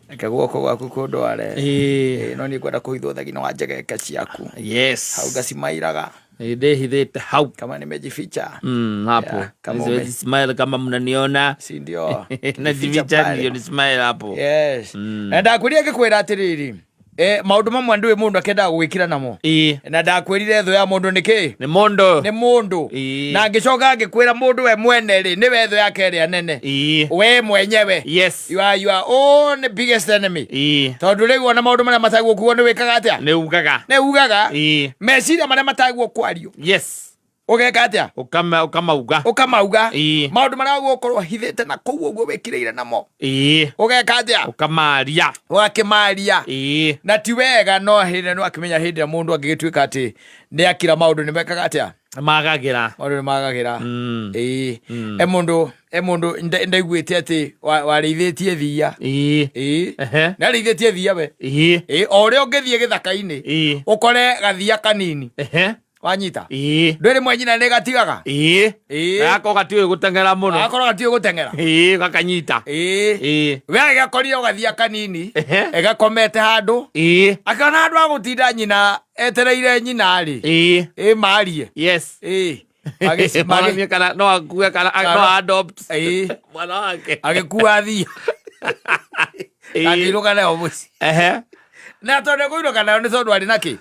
Reke guoko gwaku kũndware. Ĩĩ. Ĩĩ, no niĩ ngwenda kũhithwo thagino wa njegeke ciaku. Yes. Hau ngacimairaga. Ĩĩ, ndĩhithĩte hau. Kama nimejificha. Hapo. Yeah, kama Siwezi smile kama mnaniona. Si ndio? Najificha pale. ndio ni smile hapo. Yes. Na ndakwĩrire ngĩkwĩra atĩrĩrĩ, maũndũ mamwe ndũĩ mũndũ akendaga gũgĩkira namo. Ĩĩ. Na ndakwĩrire thũ ya mũndũ nĩ kĩ? Nĩ mũndũ. Nĩ mũndũ. Ĩĩ. Na ngĩcoka ngĩkwĩra mũndũ we mwene rĩ, nĩwe thũ yake ĩrĩa nene. Ĩĩ. We mwenyewe. Yes. You are your own biggest enemy. Ĩĩ. Tondũ rĩu ona maũndũ marĩa matagwo kuo nĩ wĩkaga atĩa? Nĩ ugaga. Nĩ ugaga. Ĩĩ. Meciria marĩa matagwo kwario. Yes. Ũgeka atĩa? Ũkamauga. Ũkamauga. Ĩĩ. Maũndũ marĩa ũgũkorwo hithĩte na kũu ũguo wĩkirĩire namo. Ĩĩ. Ũgeka atĩa? Ũkamaria. Ũgakĩmaria. Ĩĩ. Na ti wega no hĩndĩ no akĩmenya hĩndĩ ĩrĩa mũndũ angĩgĩtuĩka atĩ nĩ akira maũndũ nĩ mekaga atĩa? Magagĩra. Maũndũ nĩ magagĩra. Ĩĩ. E mũndũ ndaiguĩte atĩ warĩithĩtie thiia. Ĩĩ. Ĩĩ. Ehe. Nĩ arĩithĩtie thiia we. Ĩĩ. Ĩĩ, o ũrĩa ũngĩthiĩ gĩthaka-inĩ Ĩĩ. ũkore gathia kanini. Ehe. Wanyita? Ĩĩ. Ndwĩrĩ mwe nyina nĩ gatigaga? Ĩĩ. Ĩĩ. Na gakorwo gatiũĩ gũteng'era mũno. Gakorwo gatiũĩ gũteng'era. Ĩĩ, gakanyita. Ĩĩ. Ĩĩ. We agĩgakorire o gathia kanini. Ehe. Gakomete handũ. Ĩĩ. Akĩona handũ ha gũtinda nyina etereire nyina rĩ. Ĩĩ. Ĩ marie. Yes. Ĩĩ. Monanie kana no akue kana Kana- no adopt Ĩĩ. mwana wake. Agĩkua thia. Ĩĩ. Akĩinũka nayo mũciĩ. Ehe. Na tondũ ekũinũka nayo nĩ tondũ arĩ na kĩ?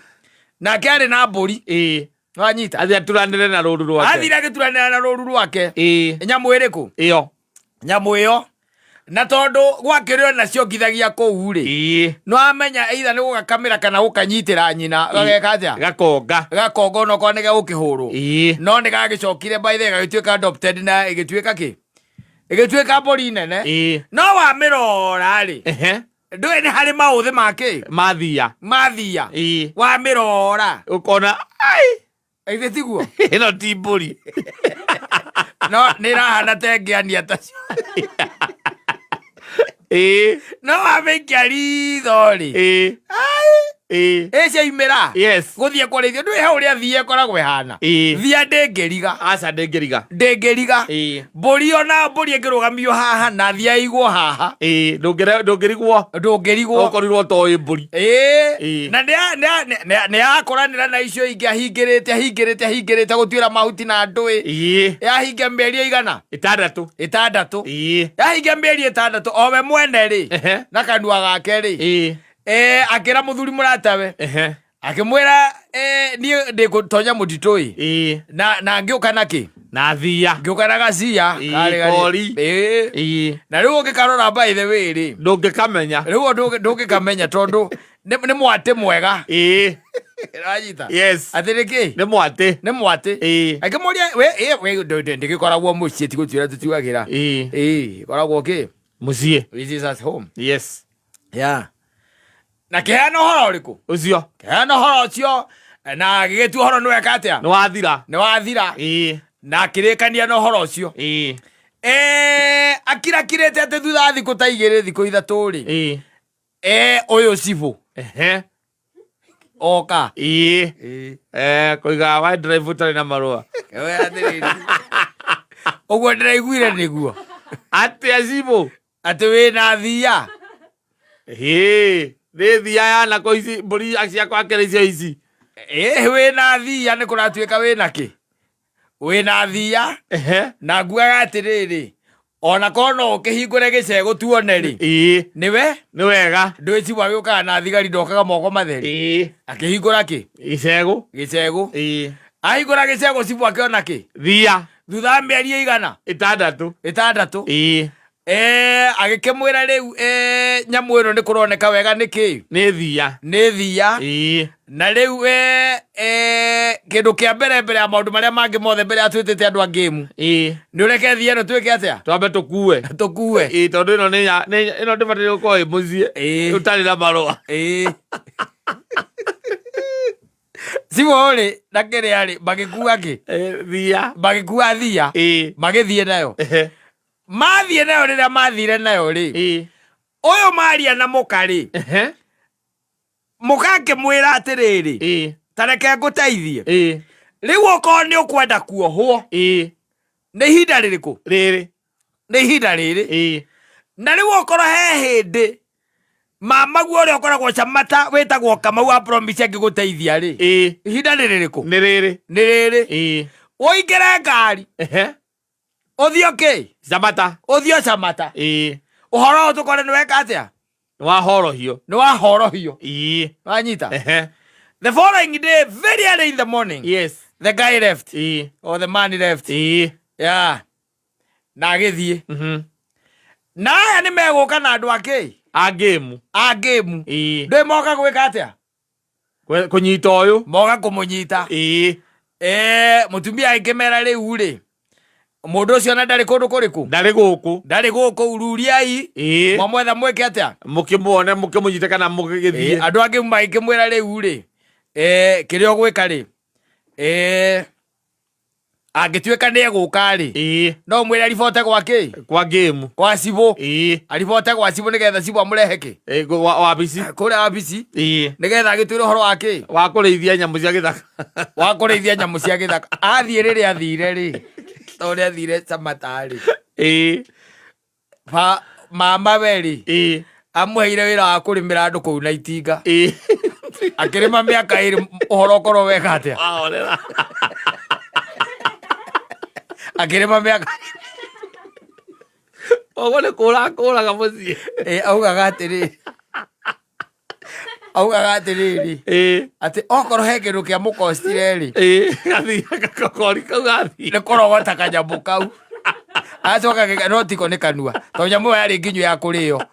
Nake arĩ na mbũri. Ĩĩ. Wanyita? Athiĩ aturanĩre na rũru rwake. Athire agĩturanĩra na rũru rwake. Ĩĩ. Nyamũ ĩrĩkũ? Ĩyo. Nyamũ ĩyo. Na tondũ gwakĩrĩ ona ciongithagia kũu rĩ. Ĩĩ. No amenya either nĩ gũgakamĩra kana gũkanyitĩra nyina. Gageka atĩa? Gakonga. Gakonga onokorwo nĩ gegũkĩhũrwo. Ĩĩ. No nĩ gagĩcokire by the way gagĩtuĩka adopted na ĩgĩtuĩka kĩ? Ĩgĩtuĩka mbũri nene. Ĩĩ. No wamĩrora rĩ. Ehe. Ndũĩ nĩ harĩ maũthĩ ma kĩ? Mathia. Mathia. Ĩĩ. Wamĩrora. Ũkona ai Ĩthĩ tiguo? Ĩno ti mbũri. No nĩ ĩrahana ta ĩngĩania ta cio. Ĩĩ. No wamĩikia ritho rĩ. Ĩĩ. Ai. Ĩĩ. Ĩ ciaimĩra. Yes. Gũthiĩ kũrĩithio ndũĩ hau ũrĩa thia ĩkoragwo ĩhana. Ĩĩ. Thia ndĩngĩriga. Aca ndĩngĩriga. Ndĩngĩriga. Ĩĩ. Mbũri ona mbũri ĩngĩrũgamio haha na thia ĩigwo haha. Ĩĩ, ndũngĩrigwo. Ndũngĩrigwo. Ũkorirwo toĩ mbũri. Ĩĩ. Ĩĩ. Na nĩ yakũranĩra na icio ingĩ ahingĩrĩte ahingĩrĩte ahingĩrĩte gũtuĩra mahuti na ndũĩ. Ĩĩ. Yahinga mĩeri ĩigana? 6. 6. Ĩĩ. Yahinga mĩeri 6 o we mwene rĩ. Ehe. Na kanua gake rĩ. Ĩĩ. Akĩra mũthuri mũratawe. Ehe. Akĩmwĩra, niĩ ndĩgũtonya mũtitũ ĩ. Ĩĩ. Na ngĩũka na kĩ? Na thia. Ngĩũka na gacia. Ĩĩ, Karĩ kori. Ĩĩ. Ĩĩ. Na rĩu ũngĩkarora by the way rĩ. Ndũngĩkamenya. Rĩu ndũngĩkamenya tondũ nĩ mwatĩ mwega. Ĩĩ. Wanyita? Yes. Atĩ nĩ kĩ? Nĩ mwatĩ. Nĩ mwatĩ. Ĩĩ. Akĩmũria, we, ĩ, we, ndĩgĩkoragwo mũciĩ ti gũtuĩra tũtuagĩra. Ĩĩ. Ĩĩ, ĩkoragwo kĩ? Mũciĩ. It is at home. Yes. Yeah. Na kĩheana ũhoro ũrĩkũ? Ũcio. Kĩheana ũhoro ũcio na gĩgĩtua ũhoro nĩ weka atĩa? Nĩ wathira. Nĩ wathira. Ĩĩ. Na akĩrĩkania na ũhoro ũcio. Ĩĩ. Akirakirĩte atĩ thutha wa thikũ ta 2 thikũ 3 rĩ. Ĩĩ. Ũyũ cibũ. Ehe. Oka. Ĩĩ. Ĩĩ. Kũiga wa drive ũtarĩ na marũa. We atĩrĩrĩ. Ũguo ndĩraiguire nĩguo. Atĩa cibũ? Atĩ wĩna thia. Hĩ, nĩ thia ya nako ici mbũri ciakwa akĩrĩ icio ici. Ĩ, wĩna thia nĩ kũratuĩka wĩna kĩ? Wĩna thia. Ehe. Na nguaga atĩrĩrĩ, ona korwo no ũkĩhingũre gĩcegũ tuone rĩ. Ĩĩ. Nĩwe? Nĩ wega. Ndũĩ cibũ agĩũkaga na thigari ndokaga moko matheri. Ĩĩ. Akĩhingũra kĩ? Gĩcegũ. Gĩcegũ. Ĩĩ. Ahingũra gĩcegũ cibũ akĩona kĩ? Thia. Thutha wa mĩeri ĩigana? 6. 6. Ĩĩ. Agĩkĩmwĩra rĩu, nyamũ ĩno nĩ kũroneka wega nĩ kĩ? Nĩ thia. Nĩ thia. Ĩĩ. Na rĩu, kĩndũ kĩa mbere mbere ya maũndũ marĩa mangĩ mothe mbere ya twĩtĩte andũ a ngĩmu. Ĩĩ. Nĩ ũreke thia ĩno twĩke atĩa? Twambe tũkue. Tũkue. Ĩĩ, tondũ ĩno nĩ ya, nĩ, ĩno ndĩbataire gũkorwo ĩ mũciĩ. Ĩĩ. Ũtarĩ na marũa. Ĩĩ. Cibũ rĩ, na kĩrĩa rĩ, magĩkua kĩ? Thia. Magĩkua thia. Ĩĩ. Magĩthiĩ nayo. Ehe. Mathiĩ nayo rĩrĩa mathire nayo rĩ. Ĩĩ. Ũyũ maria na mũka rĩ. Ehe. Mũka akĩmwĩra atĩrĩrĩ. Ĩĩ. Ta reke ngũteithie. Ĩĩ. Rĩu okorwo nĩ ũkwenda kuohwo. Ĩĩ. Nĩ ihinda rĩrĩkũ? Rĩrĩ. Nĩ ihinda rĩrĩ. Ĩĩ. Na rĩu okorwo he hĩndĩ Mamaguo ũrĩa ũkoragwo Camata wĩtagwo Kamau wa Promise angĩgũteithia rĩ, ihinda nĩ rĩrĩkũ? Nĩ rĩrĩ. Nĩ rĩrĩ. Ũingĩre ngari, ũthiĩ kĩ? Camata. Ũthiĩ Camata. Ũhoro ũyũ tũkore nĩ weka atĩa? Nĩ wahorohio. Nĩ wahorohio. Wanyita? Ehe. The following day, very early in the morning, the guy left, or the man left. Yeah, na agĩthiĩ. Na aya nĩ megũka na andũ akĩ? A ngĩmu. A ngĩmu. Ndũĩ moka gwĩka atĩa? Kũnyita ũyũ. Moka kũmũnyita. Mũtumia agĩkĩmera rĩu rĩ, mũndũ ũcio na ndarĩ kũndũ kũrĩkũ? Ndarĩ gũkũ. Ndarĩ gũkũ, ruriai mwamwetha mwĩke atĩa? Mũkĩmuone, mũkĩmũnyite kana mũgĩgĩthiĩ. Andũ angĩ magĩkĩmwĩra rĩu rĩ, kĩrĩa ũgwĩka rĩ, angĩtuĩka nĩ egũka rĩ, no mwĩre aribote gwa kĩ? Kwa ngĩmu. Kwa cibũ. Aribote gwa cibũ nĩgetha cibũ amũrehe kĩ? Wabici. Kũrĩa wabici. Nĩgetha agĩtwĩre ũhoro wa kĩ? Wa kũrĩithia nyamũ cia gĩthaka. Wa kũrĩithia nyamũ cia gĩthaka. Athiĩ rĩrĩa athire rĩ, tondũ nĩ athire Samata rĩ, ba mama we rĩ, amũheire wĩra wa kũrĩmĩra andũ kũu na itinga. Akĩrĩma mĩaka 2, ũhoro ũkorwo weka atĩa? Wahorera. Akĩrĩma mĩaka Koguo nĩ kũra kũraga mũciĩ. Augaga atĩrĩrĩ, augaga atĩrĩrĩ, atĩ okorwo he kĩndũ kĩa mũkostire rĩ, Gathiaga gakori kau gathiĩ. Nĩ kũrogota kanyamũ kau, acoka no tiko nĩ kanua, tondũ nyamũ ĩyo yarĩ nginyu ya kũrĩo.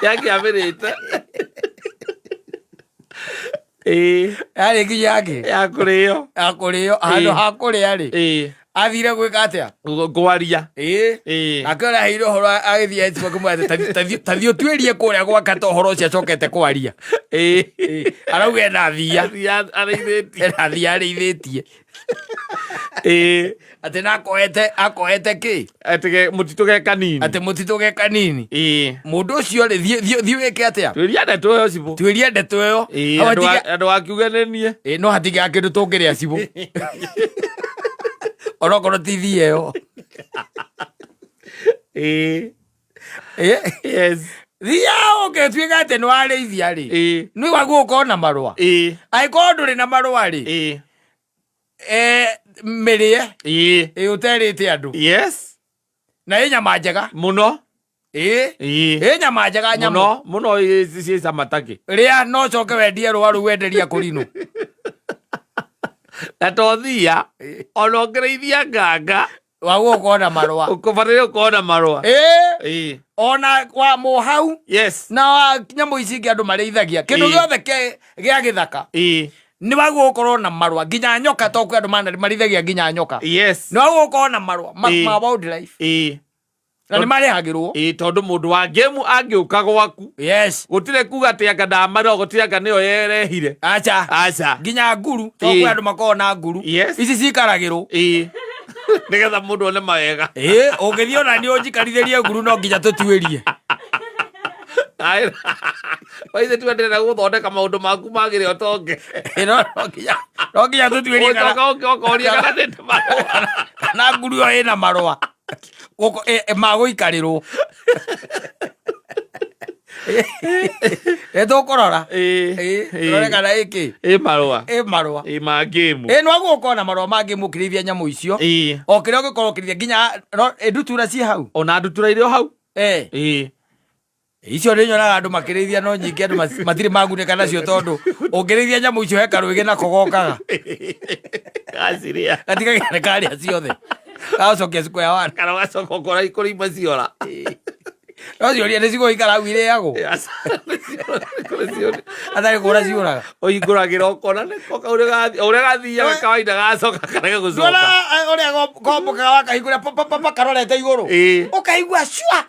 Yakĩambĩrĩte. Yarĩ nginyu yake Ya kũrĩo. Ya kũrĩo. Handũ ha kũrĩa rĩ, athire gwĩka atĩa? Kwaria. Nake ũrĩa aheire ũhoro agĩthiĩ Etipo akĩmwĩra atĩ, "Tathiĩ ũtuĩrie kũrĩa gwaka ta ũhoro ũcio acokete kwaria." Arauga ena thia. Thia arĩithĩtie. Ena thia arĩithĩtie. Atĩ na akoete kĩ? Atĩ mũtitũ ge kanini. Atĩ mũtitũ ge kanini. Mũndũ ũcio rĩ, thiĩ wĩke atĩa? Tuĩria ndeto ĩyo cibũ. Tuĩria ndeto ĩyo. Hau Andũ akiuge nĩ niĩ. No hatigĩa kĩndũ tũngĩrĩa cibũ, onokorwo ti thia ĩyo. Yes. Thia ũngĩtuĩka atĩ nĩ warĩithia rĩ, nĩ waguo ũkorwo na marũa. Angĩkorwo ndũrĩ na marũa rĩ, mĩrĩe ĩ ũterĩte andũ. Na ĩ nyama njega. Mũno. Ĩ nyama njega nyamũ. Mũno mũno, ciĩ cama takĩ. Rĩa no coke wendie rũa rũu wenderia kũrinũ. Na to thia, ona ũngĩrĩithia nganga, Waguo ũkorwo na marũa. Ũbataire gũkorwo na marũa. Ona wa mũhau na wa nyamũ ici ingĩ andũ marĩithagia, kĩndũ gĩothe gĩa gĩthaka, nĩ waguo gũkorwo na marũa, nginya nyoka, to kwĩ andũ marĩithagia nginya nyoka. Nĩ waguo gũkorwo na marũa ma wildlife, na nĩ marĩhagĩrwo. Tondũ mũndũ wa ngĩmu angĩũka gwaku, gũtirĩ kuga atĩ anga ndamarĩ, gũtirĩ anga nĩyo yerehire. Aca. Aca. Nginya nguru, to kwĩ andũ makoragwo na nguru. Ici cikaragĩrwo. Nĩgetha mũndũ one mawega. Ũngĩthiĩ ona nĩ ũnjikarithĩrie nguru, no nginya tũtuĩrie. Waithe tu ndĩrenda gũthondeka maũndũ maku magĩre ũtonge. No nginya tũtuĩrie kana Ũcoka ũkoria kana ndĩ marũa. Kana nguru ĩyo ĩna marũa ma gũikarĩrwo. Nĩ tũkũrora. Tũrore kana ĩkĩ Ĩ marũa. Ĩ marũa. Ĩ ma ngĩmu. Ĩ nĩwaguo gũkorwo na marũa mangĩ mũkĩrĩithia nyamũ icio, o kĩrĩa ũngĩkorwo ũkĩrĩithia, nginya no ndutura ciĩ hau. Ona ndutura irĩ o hau. Icio nĩ nyonaga andũ makĩrĩithia, no nyingĩ andũ matirĩ magunĩka nacio, tondũ ũngĩrĩithia nyamũ icio he karwĩgĩ nako gokaga. Gacirĩa. Gatigagĩra nĩ karĩa ciothe, gacokia square one. Kana ũgacoka ũkora ikũrĩ imwe ciora. No ciũria nĩ cigũikara hau irĩagwo atarĩ kũra ciũraga. Ũhingũragĩra ũkona nĩko kau ũrĩa gathiaga kawaida gacoka karega Ndwona gũcoka. Ũrĩa gombũkaga wakahingũra pa, pa, pa, pa, karorete igũrũ, ũkaigua cua,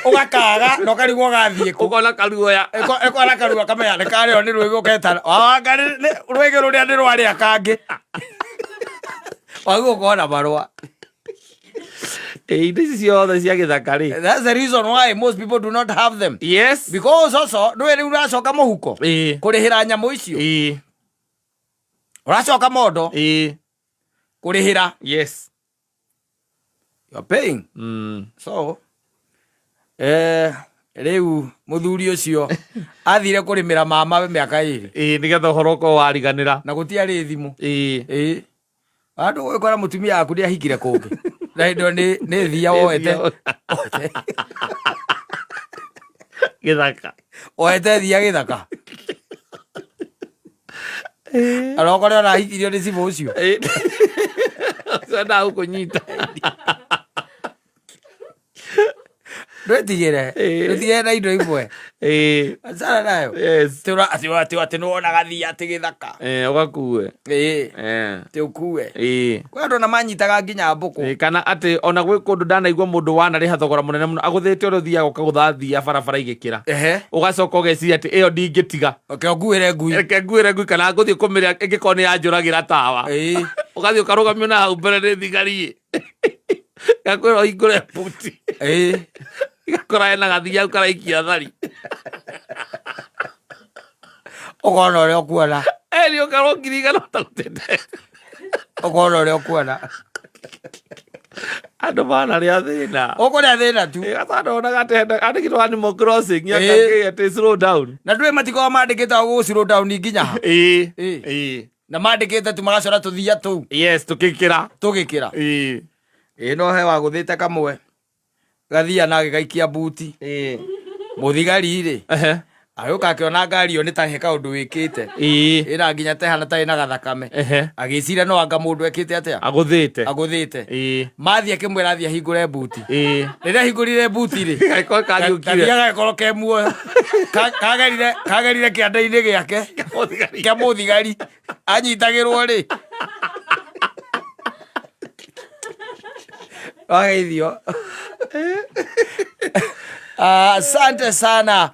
ũgakaga na ũkarigwo gathiĩ kũ. Ũkona karuoya. Ĩkona karua kamenya nĩ karĩo nĩ rwĩgĩ, ũketana wawanga rwĩgĩ rũrĩa nĩ rwarĩa kangĩ. Waguo ũkorwo na marũa. Indo ici ciothe cia gĩthaka rĩ. That's the reason why most people do not have them, because also ndũĩ rĩu ũracoka mũhuko kũrĩhĩra nyamũ icio, ũracoka mondo kũrĩhĩra. You are paying. So Rĩu mũthuri ũcio athire kũrĩmĩra mama mĩaka ĩrĩ. Ĩĩ, nĩgetha ũhoro ũkorwo wariganĩra. Na gũtiarĩ thimũ. Ĩĩ. Ĩĩ, andũ ũgĩkora mũtumia waku nĩ ahikire kũngĩ na hĩndĩ ĩyo nĩ thia woete. Gĩthaka. Woete thia gĩthaka, arokore ona ahikirio nĩ cibũ ũcio. Ĩĩ. Ũcio ndagũkũnyita. Ndwĩtigĩre. Ĩĩ. Ndwĩtigĩre na indo imwe. Ĩĩ. Achana nayo. Yes. Atĩ atĩ atĩ nĩwona gathia atĩ gĩthaka. Eh, ũgakue. Ĩĩ. Eh. Atĩ ũkue. Ĩĩ. Kwĩ andũ ona manyitaga nginya mbũkũ. Ĩĩ, kana atĩ ona gwĩ kũndũ ndanaigua mũndũ wanarĩha thogora mũnene mũno agũthĩte ũrĩa ũthiaga ũkagũtha thia barabara igĩkĩra. Ehe. Ũgacoka ũgeciria atĩ ĩyo ndingĩtiga. Reke ũkuĩre ngui. Reke nguĩre ngui kana ngũthiĩ kũmĩrĩa ĩngĩkorwo nĩ yanjũragĩra tawa. Ĩĩ. Ũgathiĩ ũkarũgamio na hau mbere nĩ thigari. Gakwĩra ũhingũre buti. Ĩĩ. Gakora hena gathia hau karaikia thari. Ũkona ũrĩa ũkuona. Eri ũkarwo 100,000 ũtagũtete. Ũkona ũrĩa ũkuona. Andũ manarĩa thĩna. Ũkũrĩa thĩna tu. Gatanda onaga atĩ hena andĩkĩtwo Animal Crossing Ĩĩ. akakĩ atĩ slow down. Na ndũĩ matikoragwo mandĩkĩte hau gũgũ slow down nginya ha. Ĩĩ. Ĩĩ. Ĩĩ. Na mandĩkĩte tu magacora tũthia tũu. Yes, tũkĩkĩra. Tũgĩkĩra. Ĩĩ. Ĩĩ, no he wagũthĩte kamwe gathia na agĩgaikia buti. Ĩĩ. Mũthigari rĩ, Ehe. agĩũka akĩona ngari ĩyo nĩ ta he kaũndũ wĩkĩte. Ĩĩ. Ĩna nginya tehana tarĩ na gathakame. Ehe. Agĩciria no anga mũndũ ekĩte atĩa? Agũthĩte. Agũthĩte. Ĩĩ. Mathiĩ akĩmwĩra athiĩ ahingũre buti. Ĩĩ. Rĩrĩa ahingũrire buti rĩ, Gagĩkorwo kariũkire. kathia gagĩkorwo ke muoyo. Kagerire kĩanda-inĩ gĩake. Mũthigari. Kĩa mũthigari. Anyitagĩrwo rĩ. Wageithio. Asante sana.